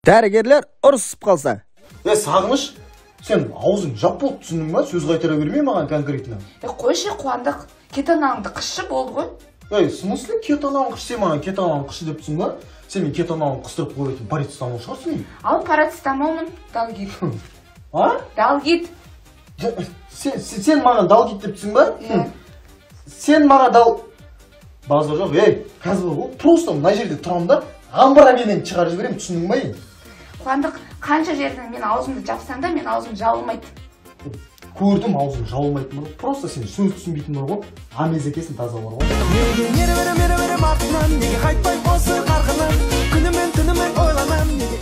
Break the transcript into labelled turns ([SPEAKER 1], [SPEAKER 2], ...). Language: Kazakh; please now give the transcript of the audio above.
[SPEAKER 1] Дәрігерлер ұрысып қалса.
[SPEAKER 2] Е, Сағыныш, сен аузың жап болды, түсіндің ба? Сөз қайтара бермей маған конкретно.
[SPEAKER 3] Е, қойшы, Қуандық, кетаналыңды қысшы, болды ғой.
[SPEAKER 2] Ей, в смысле кетаналын қыш? Сен маған кетаналын қысшы деп тұрсың ба? Сен мен кетаналын қыстырып қоятын парацетамол шығарсың.
[SPEAKER 3] Ал парацетамолмын, далгит.
[SPEAKER 2] А?
[SPEAKER 3] Далгит.
[SPEAKER 2] Сен маған далгит деп тұрсың ба?
[SPEAKER 3] Иә.
[SPEAKER 2] Сен маған дал... Базар жоқ, ей, қазір ғой, просто мына жерде тұрамын да, амбраменен шығарып жіберемін, түсіндің ба?
[SPEAKER 3] Қуандық, қанша жерден мен аузымды жапсаң да, мен аузым жабылмайды.
[SPEAKER 2] Көрдім, аузың жабылмайтын бар ғой, просто сен сөз түсінбейтін бар ғой, амез екенсің, таза бар ғой.
[SPEAKER 4] Неге ере берем, ере берем артынан, неге қайтпай осы қарқыннан, күнімен түнімен ойланам, неге